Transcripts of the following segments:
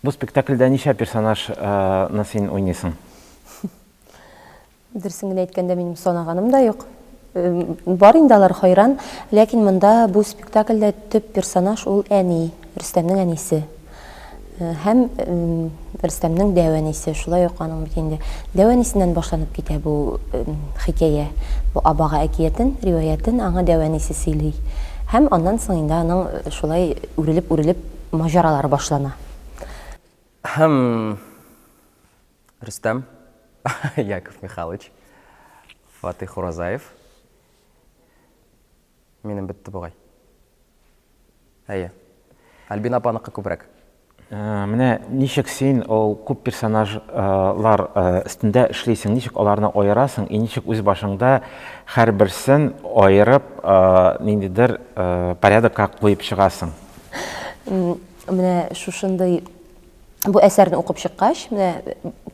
Бу спектакльдә ничә персонажны син уйныйсың? Дөресен генә әйткәндә, минем санаганым да юк. Бар инде алар хайран, ләкин монда бу спектакльдә төп персонаж ул әни, Рөстәмнең әнисе. Һәм Рөстәмнең дәү әнисе, шулай ук аның бит инде дәү әнисеннән башланып китә бу хикәя. Бу Абага әкиятен, риваятен аңа дәү әнисе сөйли. Һәм аннан соң инде аның шулай үрелеп-үрелеп маҗаралары башлана. Һәм Рөстәм, Яков Михайлович, Фатыйх Уразаев. Минем бетте бугай. Әйе. Альбина апаныкы күбрәк. Э, менә ничек син ул күп персонажлар э, өстендә эшлисең, ничек аларны аерасың и ничек үз башыңда һәрберсен аерып, э, ниндидер порядокка куеп чыгасың? Менә шушындый бу әсәрне укып чыккач, менә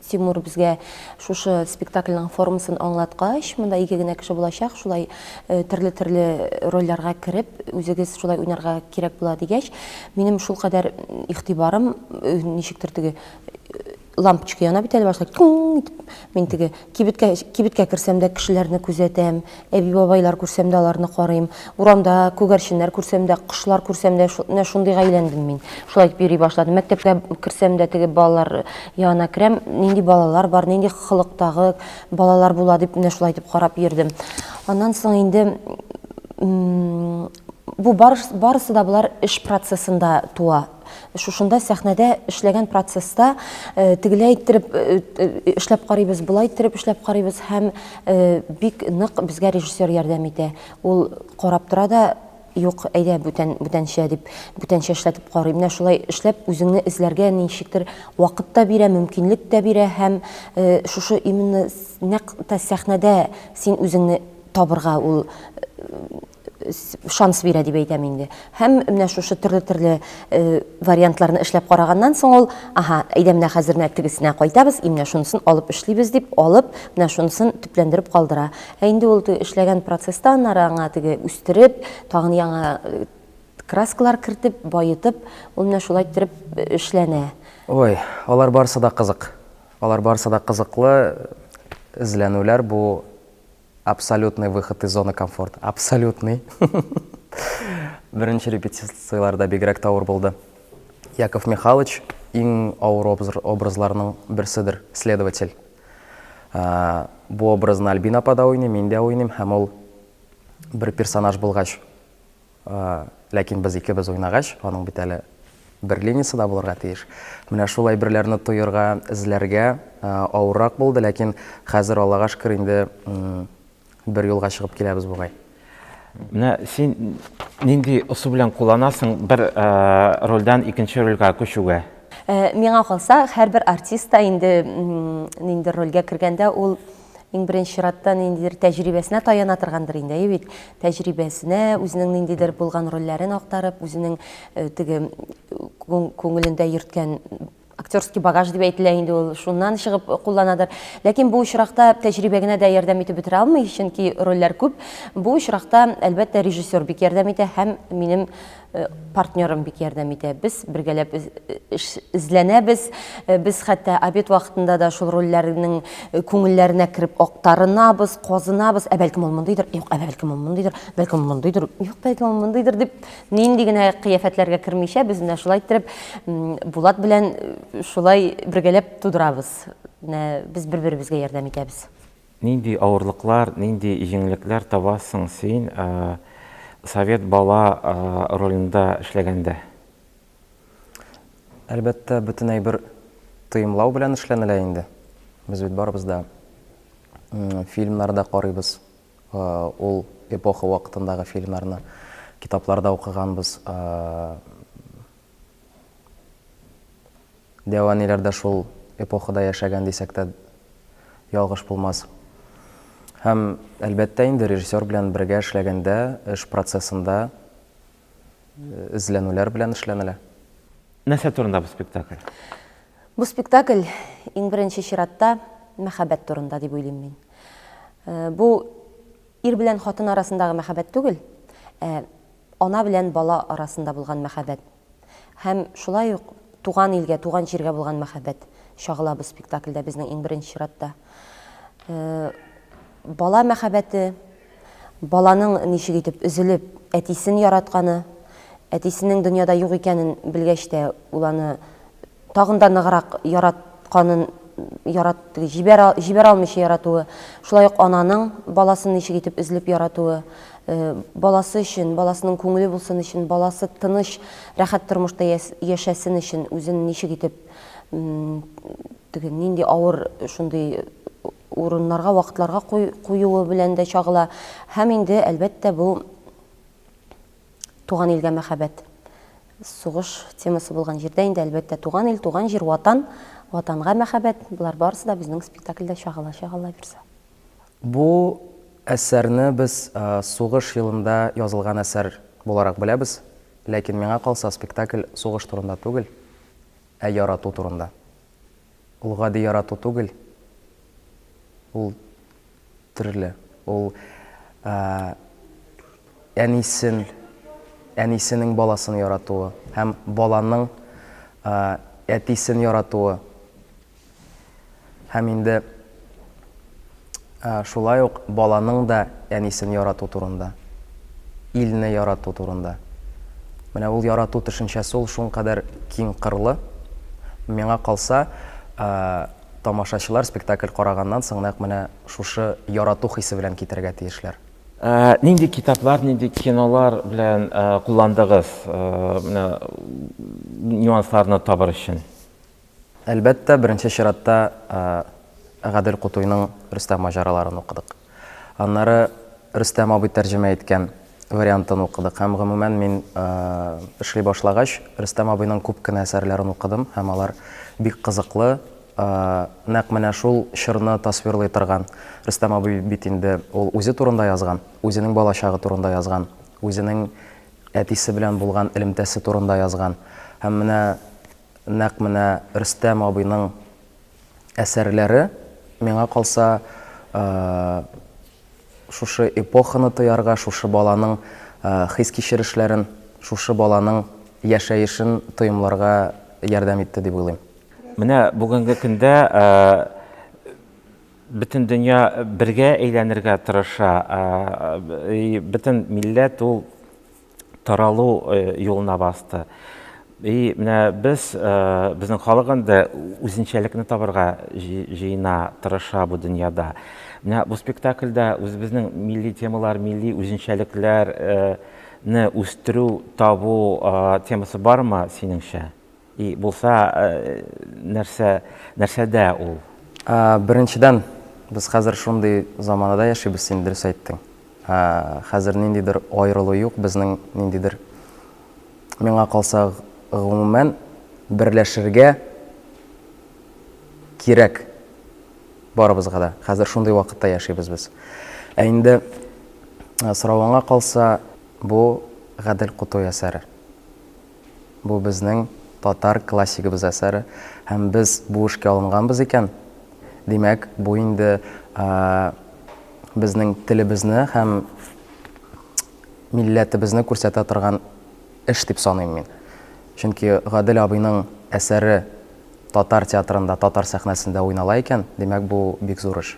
Тимур безгә шушы спектакльнең формасын аңлаткач, монда ике генә кеше булачак, шулай э, төрле-төрле рольләргә кереп, үзегез шулай уйнарга кирәк була дигәч, минем шулкадәр игътибарым э, ничектер теге э, лампочка яна бит әле башта, киң итеп. Мин теге кибеткә кибеткә керсәм дә кешеләрне күзәтәм, әби-бабайлар күрсәм дә аларны карыйм, урамда күгәрченнәр күрсәм дә, кошлар күрсәм дә, менә шундыйга әйләндем мин. Шулай итеп йөри башладым. Мәктәпкә керсәм дә теге балалар янына керәм, нинди балалар бар, нинди холыктагы балалар була дип менә шулай итеп карап йөрдем. Аннан соң инде бу барысы да болар эш процессында туа. Шушында сәхнәдә эшләгән процесста э, тегеләй иттереп э, э, эшләп карыйбыз, болай иттереп эшләп карыйбыз һәм бик нык безгә режиссер ярдәм итә. Ул карап тора да, юк, әйдә бүтән бүтәнчә дип, бүтәнчә эшләтеп карый. Менә шулай эшләп үзеңне эзләргә ничектер вакыт та бирә, мөмкинлек тә бирә һәм шушы именно нәкъ тә сәхнәдә син үзеңне табырга ул шанс бирә дип әйтәм инде. Һәм менә шушы төрле-төрле э, вариантларны эшләп караганнан соң ул, аһа, әйдә менә хәзер менә тегесенә кайтабыз, и менә шунысын алып эшлибез дип алып, менә шунысын төпләндереп калдыра. Ә инде ул теге эшләгән процесста аннары аңа теге үстереп, тагын яңа э, краскалар кертеп, баетып, ул менә шулай иттереп э, эшләнә. Ой, алар барысы да кызык. Алар барысы да кызыклы эзләнүләр бу Абсолютный выход из зоны комфорта. Абсолютный. Беренче репетицияләрдә бигрәк тә авыр булды. Яков Михайлович иң авыр образларның берседер, следователь. Бу образны Альбина апа да уйный, мин дә уйныйм, һәм ул бер персонаж булгач, Ләкин без икебез уйнагач, аның бит әле бер линиясе дә булырга тиеш. Менә шул әйберләрне тоерга, эзләргә авыррак булды, ләкин хәзер, Аллага шөкер, инде бер юлга чыгып киләбез бугай. Менә син нинди ысул белән кулланасың бер рольдән икенче рольгә күчүгә? Миңа калса, һәрбер артист та инде ниндидер рольгә кергәндә ул Иң беренче чиратта ниндидер тәҗрибәсенә таяна торгандыр инде, әйе бит? Тәҗрибәсенә, үзенең ниндидер булган рольләрен актарып, үзенең э, теге күңелендә йөрткән актерский багаж дип әйтелә инде ул, шуннан чыгып кулланадыр. Ләкин бу очракта тәҗрибә генә дә ярдәм итеп бетерә алмый, чөнки рольләр күп. Бу очракта, әлбәттә, режиссер бик ярдәм итә һәм минем Э, партнерым бик ярдәм итә. Без бергәләп эзләнәбез. Э, без хәтта обед вакытында да шул рольләрнең э, күңелләренә кереп актарынабыз, казынабыз. Ә бәлкем ул мондыйдыр, юк, ә бәлкем ул мондыйдыр, бәлкем ул мондыйдыр, юк, бәлкем ул мондыйдыр дип нинди генә кыяфәтләргә кермичә, без менә шулай иттереп Булат белән шулай бергәләп тудырабыз. Менә без бер-беребезгә ярдәм итәбез. Нинди авырлыклар, нинди җиңеллекләр табасың син совет бала ролендә эшләгәндә? Әлбәттә, бөтен әйбер тоемлау белән эшләнелә инде. Без бит барыбыз да фильмнар да карыйбыз, ул эпоха вакытындагы фильмнарны, китапларда укыганбыз. Дәү әниләр дә шул эпохада яшәгән дисәк тә ялгыш булмас. Һәм, әлбәттә инде, режиссер белән бергә эшләгәндә, эш процессында эзләнүләр белән эшләнелә. Нәрсә турында бу спектакль? Бу спектакль, иң беренче чиратта, мәхәббәт турында дип уйлыйм мин. Бу ир белән хатын арасындагы мәхәббәт түгел, ә ана белән бала арасында булган мәхәббәт. Һәм шулай ук Туган илгә, туган җиргә булган мәхәббәт чагыла бу спектакльдә безнең иң беренче чиратта. Бала мәхәббәте, баланың ничек итеп өзелеп әтисен яратканы, әтисенең дөньяда юк икәнен белгәч тә, ул аны тагын да ныграк яратканын, ярат, җибәрә, җибәрә алмыйча яратуы, шулай ук ананың баласын ничек итеп өзелеп яратуы, баласы өчен, баласының күңеле булсын өчен, баласы тыныч, рәхәт тормышта яшәсен өчен үзен ничек итеп теге нинди авыр шундый урыннарга, вакытларга куюы белән дә чагыла. Һәм инде, әлбәттә, бу туган илгә мәхәббәт. Сугыш темасы булган җирдә инде, әлбәттә, туган ил, туган җир, Ватан, Ватанга мәхәббәт, болар барысы да безнең спектакльдә чагылачак, Алла бирса. Бу әсәрне без сугыш елында язылган әсәр буларак беләбез, ләкин миңа калса, спектакль сугыш турында түгел, ә ярату турында. Ул гади ярату түгел, ул төрле. Ул әнисен, әнисенең баласын яратуы һәм баланың әтисен яратуы. Һәм инде шулай ук баланың да әнисен ярату турында, илне ярату турында. Менә ул ярату төшенчәсе ул шуңкадәр киң кырлы. Миңа калса, тамашачылар спектакль караганнан соң нәкъ менә шушы ярату хисе белән китәргә тиешләр. Нинди китаплар, нинди кинолар белән кулландыгыз менә нюансларны табыр өчен? Әлбәттә, беренче чиратта Гадел Кутуйның Рөстәм маҗараларын укыдык. Аннары Рөстәм абый тәрҗемә иткән вариантын укыдык. Һәм гомумән мин эшли башлагач, Рөстәм абыйның күп кенә әсәрләрен укыдым һәм алар бик кызыклы, нәкъ менә шул чорны тасвирлый торган. Рөстәм абый бит инде ул үзе турында язган, үзенең балачагы турында язган, үзенең әтисе белән булган элемтәсе турында язган. Һәм менә нәкъ менә Рөстәм абыйның әсәрләре, миңа калса, шушы эпоханы тоярга, шушы баланың хис-кичерешләрен, шушы баланың яшәешен тоемларга ярдәм итте дип уйлыйм. Менә бүгенге көндә бөтен дөнья бергә әйләнергә тырыша. Бөтен милләт ул таралу юлына басты. И менә без, безнең халык инде үзенчәлекне табырга җыена, тырыша бу дөньяда. Менә бу спектакльдә үзебезнең милли темалар, милли үзенчәлекләрне үстерү, табу темасы бармы синеңчә? И булса, нәрсә, нәрсәдә ул? Беренчедән, без хәзер шундый заманада яшибез, син дөрес әйттең. Хәзер ниндидер аерылу юк, безнең ниндидер, миңа калса, гомумән, берләшергә кирәк барыбызга да. Хәзер шундый вакытта яшибез без. Ә инде соравыңа калса, бу Гадел Кутуй әсәре. Бу безнең татар классигыбыз әсәре һәм без бу эшкә алынганбыз икән, димәк, бу инде безнең телебезне һәм милләтебезне күрсәтә торган эш дип саныйм мин. Чөнки Гадел абыйның әсәре татар театрында, татар сәхнәсендә уйнала икән, димәк, бу бик зур эш.